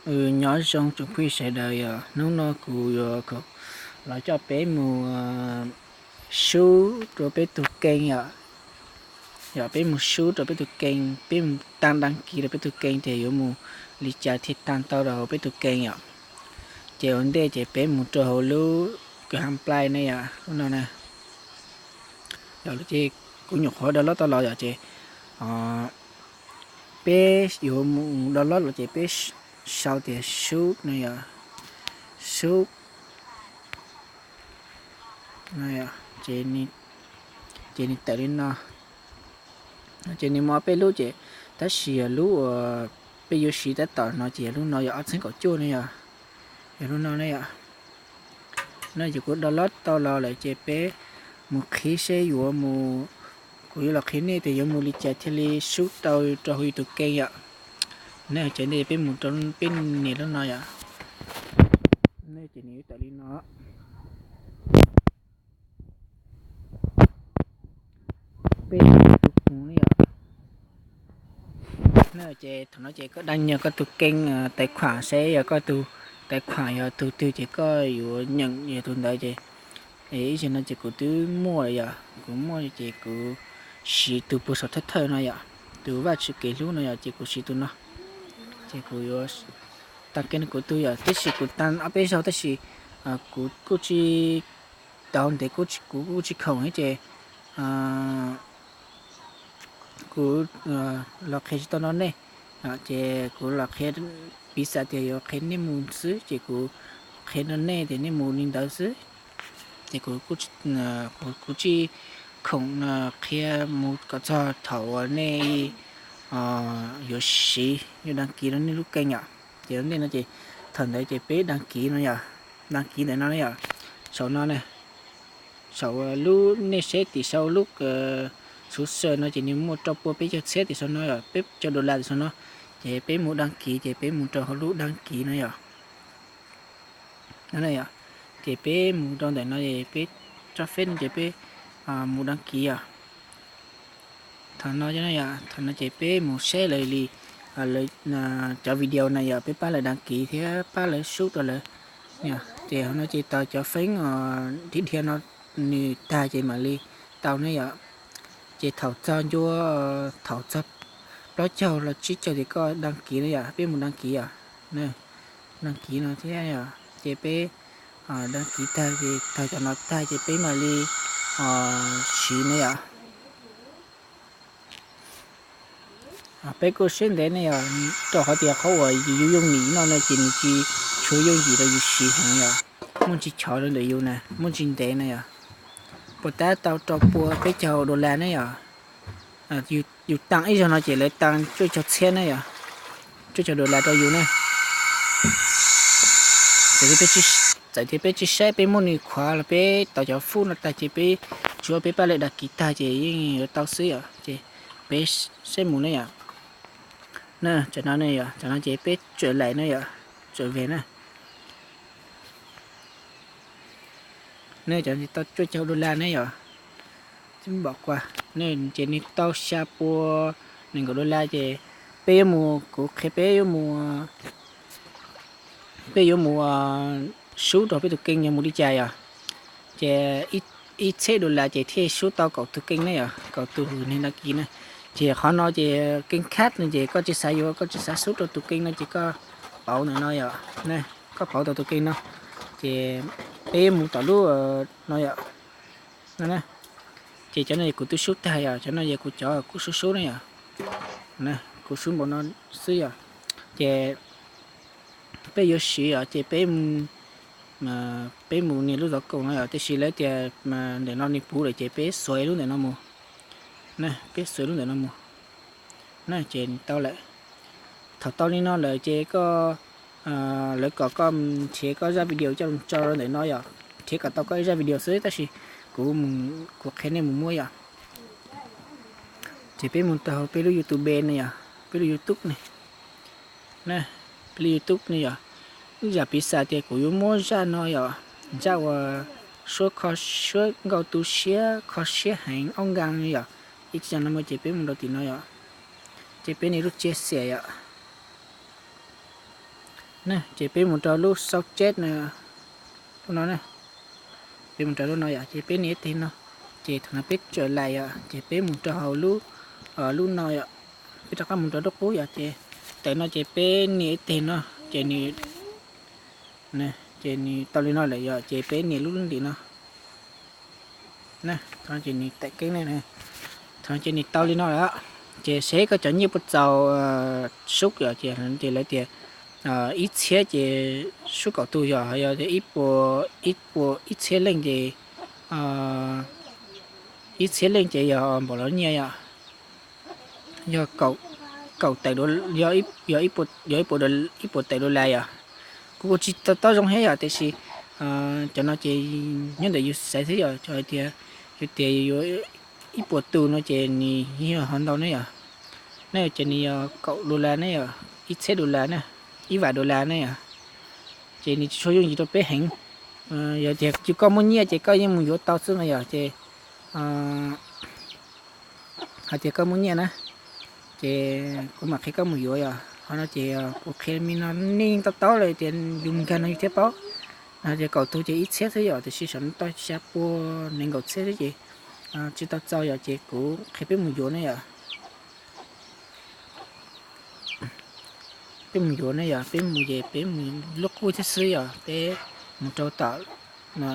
Nyob zoo tsoom phooj ywg sawv daws, yog hnub no kuv yuav los coj peb mus sub rau peb tug keeb yom. Yog peb mus sub rau peb tug keeb, peb mus tag dag kis rau peb tug keeb tias yuav mus li cas thiaj tag tau rau hauv peb tug keeb yom. Ces ua ntej ces peb mus rau hauv lub kws hab plai ne yom, lub no na. Yog ces kuv nyuam qhuav download tau los yom, ces peb yuav mus download los ces peb sau tias sub no yom, sub. Ces nws tawm li no. Ces nws muaj ob peb lub ces, tab sis yog lub uas peb yuav siv tab tom no ces yog lub no yog ob txheeb kaum cuaj ne yom. Yog lub no ne yom. No ces kuv download tau los lawm ces peb mus qhib seb yuav mus, kuv yuav los qhia nej tias yuav mus li cas thiaj li sub tau rau hauv yus tus keeb yom. Ne ces ntej peb mus rau peb nias lub no yom. Ne ces nws yuav tawm li no. Peb tus mus ne yom. Ces thaum no ces koj dag nyog koj tus keeb tais khuam seb yog koj tus tais khuam yog tus twg ces koj yuav nyeem yog tus ntawd ces, ib zaug no ces kuv twb muaj lawm yom, kuv muaj ces kuv siv tus puag saum thawj thawj no yom, tus Vaj Tswv Kev Hlub no yom, ces kuv siv tus no. Ces kuv yuav tag kev no kuv tus yom, tab sis kuv tag ob peb zaug tab sis kuv kuj tsis tau ntev, kuv kuj tsis khoom ces kuv los qhia tsis tau rau nej. Ces kuv los qhia, piv xam tias yuav qhia nej mus xwb ces kuv qhia rau nej tias nej mus li ntawd xwb. Ces kuv kuv tsis khoom qhia mus kom txog thaum uas nej yuav siv, yuav dag kis rau nej lub keeb yom. Ces ua ntej no ces thaum ntawd ces peb dag kis no yom, dag kis ntawm no yom, saum no na, saum lub, nej saib tim saum lub xuv xwm no ces nws muaj rau pua peb caug txhiab tim saum no yom, peb caug dollar tim saum no. Ces peb mus dag kis ces peb mus rau hauv lub dag kis no yom. Ces peb mus rau ntawm no es peb tso feb no ces peb mus dag kis yom. Thaum no, thaum no ces peb mus saib lawv li cov video na yom, peb pab lawv dag kis thiab pab lawv sub rau lawv. Ces hauv no ces tau cov feeb dhia dhia no nws tag ces mam li tau ne yom. Ces thaum txog ncua, thaum txog plaub caug los tsib caug ces koj dag kis na yom, peb mus dag kis yom. Dag kis no thiab yom, ces peb dag kis tag ces thaum cov no tag ces peb mam li siv ne yom. Peb kuj siab ntev ne yom, rau qhov tias qhov uas yus yooj yim no no ces nws tsis tshua yooj yim rau yus siv heev yom. Muaj ntsis chov rau ntawm yus na, muaj ntsis ntev na yom. Puas tab tau rau pua peb caug dollar ne yom. Yus tas ib zaug no ces lawv tas cuaj caug txhiab ne yom, cuaj caug dollar rau yus ne. Txawm tias peb tsis saib, peb muab nws khuav los peb tau cov fub no tag ces peb tsuav peb pab lawv dag kis tag ces yeej yuav tau xwb yom. Ces peb saib mus ne yom. Na, tam no ne yom, tam no ces peb tsawm laim ne yom, tsawm veg na. Ne, cov tau cuaj caug dollar ne yom, tsis pom kua. Ne ces nws tau xya pua nees nkaum dollar ces peb yuav mus, kuv qhia peb yuav mus, peb yuav mus sub rau peb tus keeb yog mus li cas yom. Ces ib txhiab dollar ces thiaj sub tau kaum tus keeb ne yom, kaum tus neeg dag kis na. Ces qhov no ces keeb khab no ces koj tsis xav yuav, koj tsis xav sub rau tus keeb no ces koj pauv ntawm no yom. Koj pauv tau tus keeb no ces peb mus tom lub no yom. Ces cov no kuv twb sub tag yom, cov no yog kuv cov kuv sub sub ne yom. Kuv sub npaum no xwb yom. Ces peb yuav siv yom, ces peb mus nias lub zov koom no yom, tiam sis lawv tias ntawm no nws puv lawm ces peb xuav lub ntawm no mus. Peb xuav lub ntawm no mus. Na ces tau lawm. Thaum tau li no lawm ces koj, lawv kom koj nrhiav koj zaj video coj los tso rau ntawm no yom, nrhiav kom tau koj ib zaj video xwb, tab sis kuv, kuv qhia nej mus muab yom. Ces peb mus rau hauv peb lub YouTube ne yom, peb lub YouTube ne. Peb lub YouTube ne yom, ib yam piv xam tias kuv yuav muab zaj no yom, zaj uas suab kho, suab nkauj tu siab kho siab heev ob nkaa yom, ib tsam no mus ces peb mus rau tim no yom, ces peb nias lub chia sẻ yom. Ces peb mus rau lub sau chet no, lub no, peb mus rau lub no yom, ces peb nias ib teg no, ces thaum no peb tsaws lais yom, ces peb mus rau hauv lub, lub no yom, peb rov qab mus rau lub qub yom, ces tawm no ces peb nias ib teg no, ces nws, ces nws tau li no lawm yom, ces peb nias lub ntim no. Thaum ces nws tawm keeb, thaum ces nws tau li no lawm, ces seb koj cov nyiaj puas txaus sub yom, ces lawv tias ib txhiab ces sub kaum tug yom, yog tias ib puas, ib txhiab leej ces, ib txhiab leej ces yog npaum los nyiaj yom, yog kaum tawm, yog, yog ib puas tawm dollar yom. Kuv kuj tsis to taub zoo thiab yom, tiam sis cov no ces nyob ntawm yus xaiv xwb yom, hais tias yus tias yuav ib puas tug no ces nws yog ho ntau ne yom. Ne ces nws yog kaum dollar ne yom, ib txhiab dollar na, ib vam dollar ne yom. Ces nws tsis tshua yooj yim rau peb heev. Yog tias yus koj muaj nyiaj ces koj yeej mus yuav tau xwb no yom, ces hais tias koj muaj nyiaj na, ces kuv mam qhia koj mus yuav yom. Qhov no ces kuv qhia me no nej yeej to taub lawm tias yus nkag no yus thiaj paub. Hais tias kaum tug ces ib txhiab xwb yom, tiam sis saum no tau xya pua nees nkaum txhiab xwb ces tsis tau txaus yom, ces kuv qhia peb mus yuav ne yom. Peb mus yuav ne yom, peb mus ces peb mus lub qub thiab xwb yom, peb mus rau tom no,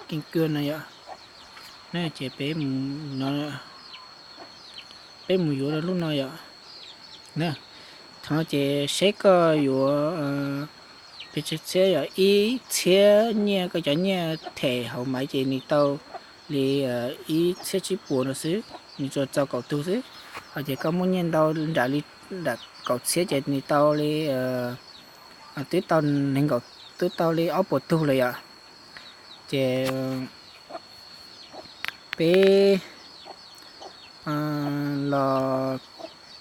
keeb kawg no yom. Ne ces peb mus no, peb mus yuav rau lub no yom. Thaum no ces seb koj yuav pes tsawg txhiab yom, ib txhiab nyiaj, koj cov nyiaj them hauv Maiv ces nws tau li ib txhiab tsib puas no xwb, nws tsuas txaus kaum tug xwb. Ho ces koj muaj nyiaj ntau nram li, nram kaum txhiab ces nws tau li, twb tau nees nkaum, twb tau li ob puas tug lawm yom. Ces peb los,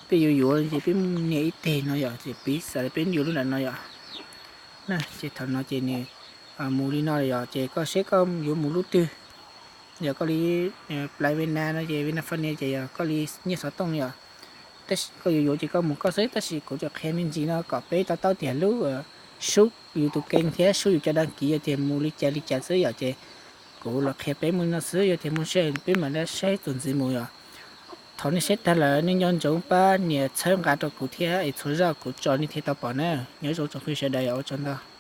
peb yuav yuav ces peb nias ib teg no yom, ces piv xam peb yuav lub nram no yom. Ces thaum no ces nws mus li no lawm yom, ces koj seb koj yuav mus lub twg. Yog koj li plais Vietnam no ces Vietnam Funny ces yog koj li nyiaj xov tooj yom. Tab sis koj yuav yuav ces koj mus koj xwb, tab sis kuv tsuas qhia me ntsis no kom peb to taub tias lub sub yus tus kênh thiab sub yus cov đăng ký yog tias mus li cas li cas xwb yom, ces kuv los qhia peb mus no xwb, yog tias muaj sij hawm peb mam li saib txuas ntxiv mus yom. Thaum nej saib tag lawm nej nco ntsoov pab nias txhawb nqa rau kuv thiab es txhua zaj kuv tso nej thiaj tau pom na. Nyob zoo tsoom phooj ywg sawv daws, ua tsaug ntau.